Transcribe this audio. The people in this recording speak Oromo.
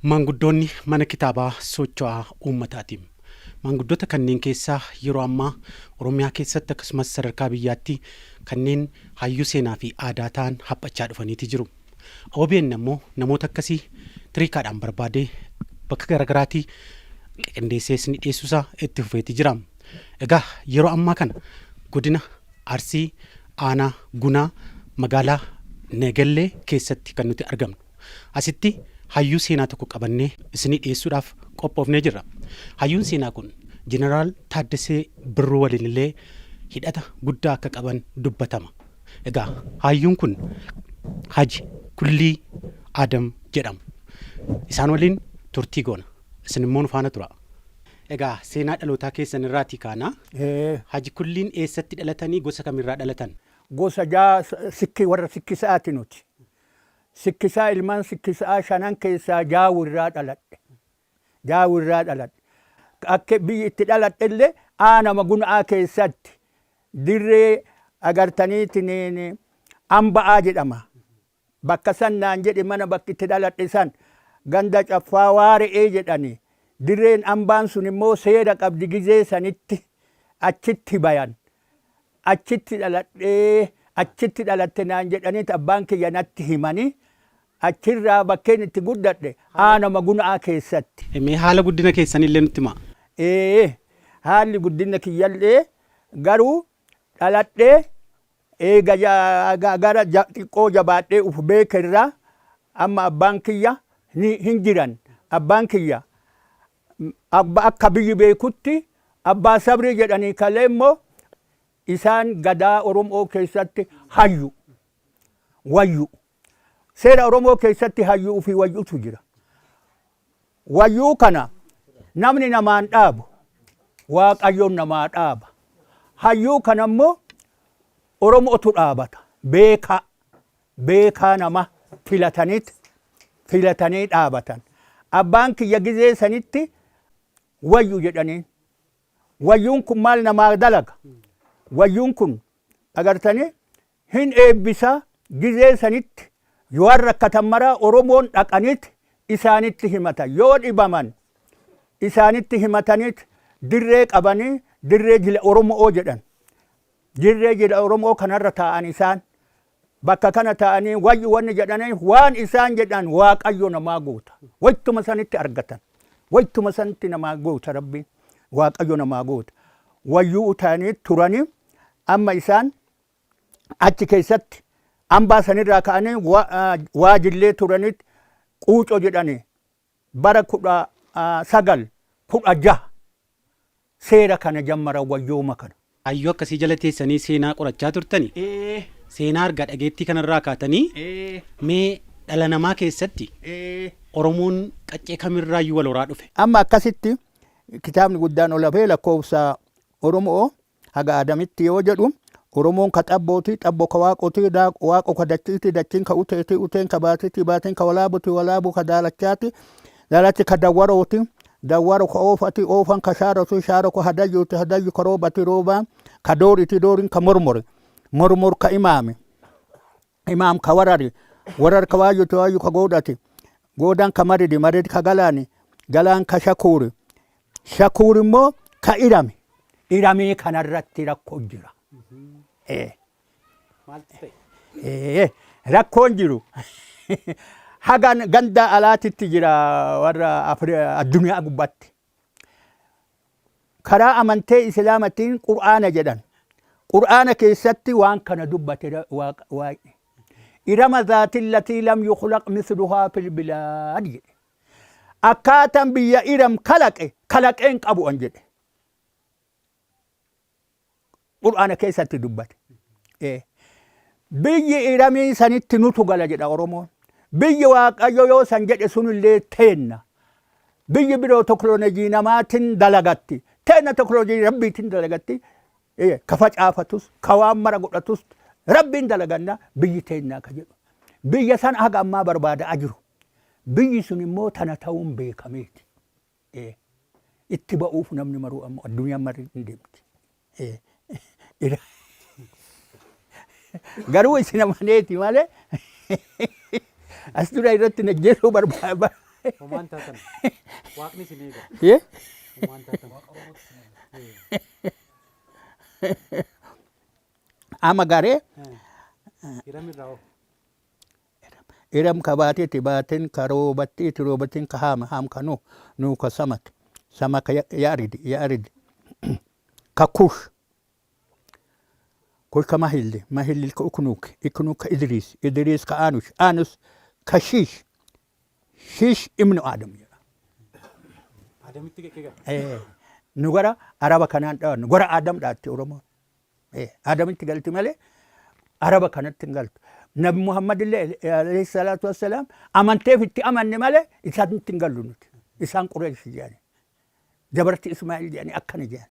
Maanguddoonni mana kitaabaa socho'aa uummataati. Maanguddoota kanneen keessaa yeroo ammaa Oromiyaa keessatti akkasumas sadarkaa biyyaatti kanneen hayyuu seenaa fi aadaa ta'an haphachaa dhufaniiti jiru. OBN ammoo namoota akkasii tiriikaadhaan barbaadee bakka garaagaraatii qindeessee isin dhiyeessuusaa itti fufeeti jira. Egaa yeroo ammaa kana godina Arsii aanaa Gunaa magaalaa Negellee keessatti kan nuti argamnu. Asitti hayyuu seenaa tokko qabannee isinii dhiyeessuudhaaf qophoofnee jirra. Hayyuun seenaa kun Jeneraal Taaddasee Birruu waliin illee hidhata guddaa akka qaban dubbatama. Egaa hayyuun kun Haji Kullii Adam jedhamu. Isaan waliin turtii goona. Isin immoo nu faana tura. Egaa seenaa dhalootaa keessan irraatii kaana. Haji Kulliin eessatti dhalatanii, gosa kamirraa dhalatan? Gosa jaa sikkii warra sikkisaati nuti. Sikkisaa ilmaan sikkisaa shanan keessaa jaawirraa dhaladhe. Jaawirraa dhaladhe. Akka biyyi itti dhaladhe illee aanama guna'aa keessatti dirree agartaniitiin amba'aa jedhama. Bakka san naan jedhe mana bakki itti dhaladhe san ganda caffaa waare'ee jedhani. Dirreen ambaan sun immoo seera qabdi gizee sanitti achitti bayan. Achitti dhaladhee achitti dhalatte naan jedhaniit abbaan kiyya natti himanii achirraa bakkeen itti guddadhe aanama guna'aa keessatti. Mee haala guddina keessanii illee nutti himaa. Ee haalli guddina kiyyallee garuu dhaladhee eega gara xiqqoo jabaadhee uf beeke irraa amma abbaan kiyya ni hin jiran. Abbaan kiyya akka biyyi beekutti abbaa sabrii jedhanii kalee immoo isaan gadaa Oromoo keessatti hayyu wayyu. Seera Oromoo keessatti hayyuu fi wayyutu jira. Wayyuu kana namni namaan dhaabu Waaqayyoon namaa dhaaba. Hayyuu kana immoo Oromootu dhaabata. Beekaa beekaa nama filataniit filatanii dhaabatan. Abbaan kiyya gizee sanitti wayyu jedhaniin. Wayyuun kun maal namaa dalaga? Wayyuun kun agartanii hin eebbisa gizee sanitti yoo rakkatan maraa Oromoon dhaqaniit isaanitti himatan. Yoo dhibaman isaanitti himataniit dirree qabanii dirree jila Oromoo jedhan. Dirree jila Oromoo kanarra taa'an isaan. Bakka kana taa'anii wayyu wanni jedhanii waan isaan jedhan Waaqayyo namaa guuta. Waytuma sanitti argatan. Waytuma sanitti namaa guuta Rabbiin. Waaqayyo namaa guuta. Wayyuu ta'anii turanii amma isaan achi keessatti ambaa sanirraa ka'anii waajillee turanitti quuco jedhanii bara 1916 seera kana jammara wayyooma kana. Hayyuu akkasii jala teessanii seenaa qorachaa turtani. Seenaa argaa dhageettii kanarraa kaatanii mee dhala namaa keessatti Oromoon qaccee kamirraayyuu wal horaa dhufe? Amma akkasitti kitaabni guddaan ol hafee lakkoofsa Oromoo haga Adamitti yoo jedhu Oromoon ka xabbooti, xabbo ka waaqooti, waaqo ka dachiiti, dachiin ka uteeti, uteen ka baatiiti, baatiin ka walaabuti, walaabu ka daalachaati, daalachi ka dawwarooti, dawwaro ka oofati, oofan ka shaaroti, shaaro ka hadayyuuti, hadayyu ka roobati, roobaan ka dooriti, doorin ka mormori, mormor ka imaami, imaam ka warari, warar ka waayyuti, waayyu ka goodhati, goodan ka maridi, marid ka galaani, galaan ka shakuuri, shakuur immoo ka irami, iramii kanarratti rakkoo jira. Rakkoon jiru haga ganda alaatitti jira warra addunyaa gubbaatti. Karaa amantee Islaamatiin Qur'aana jedhan. Qur'aana keessatti waan kana dubbate Waaqni. Irama zaati latii lam yukhlaq misluhaa fil bilaad jedhe. Akkaataan biyya Iram kalaqe kalaqeen qabu an jedhe. Qur'aana keessatti dubbate. Biyyi Iramii sanitti nutu gala jedha Oromoon. Biyyi Waaqayyo yoo san jedhe sunillee teenna. Biyyi biroo teknoolojii namaatiin dalagatti. Teenna teknoolojii Rabbiitiin dalagatti. Ka facaafatus, ka waan mara godhatus Rabbiin dalaganna biyyi teennaa ka jedhu. Biyya san haga ammaa barbaadaa jiru. Biyyi sun immoo tana ta'uun beekameeti. Itti ba'uuf namni maruu ammoo addunyaan marri hin deemti. Garuu isin amaneeti malee as dura irratti na jeesuu barbaada. Homaan taatan. Waaqni isin eega. Ye? Homaan taatan. Ama garee Iramirraa hoo? Iram ka baateeti baateen ka roobattiiti roobattiin ka haama haam ka Nuh, Nuh ka Samak, Samak ka Ya'rid, Ya'rid ka Kush, Kush ka Mahilli, Mahilli ka Uknuk, Uknuk ka Idriis, Idriis ka Anush, Anus ka Shiish, Shiish ibnu Aadam jedha. Adamitti gala. Nu gara Araba kanaan dhawannu gara Aadam dhaatti Oromoon. Aadamitti galti malee Araba kanatti hin galtu. Nabi Muhammad illee alayhi salaatu wassalaam amanteef itti amanne malee isaanitti hin gallu nuti. Isaan Qureesh jedhani. Jabarti Ismaa'il jedhani akkana jedhan.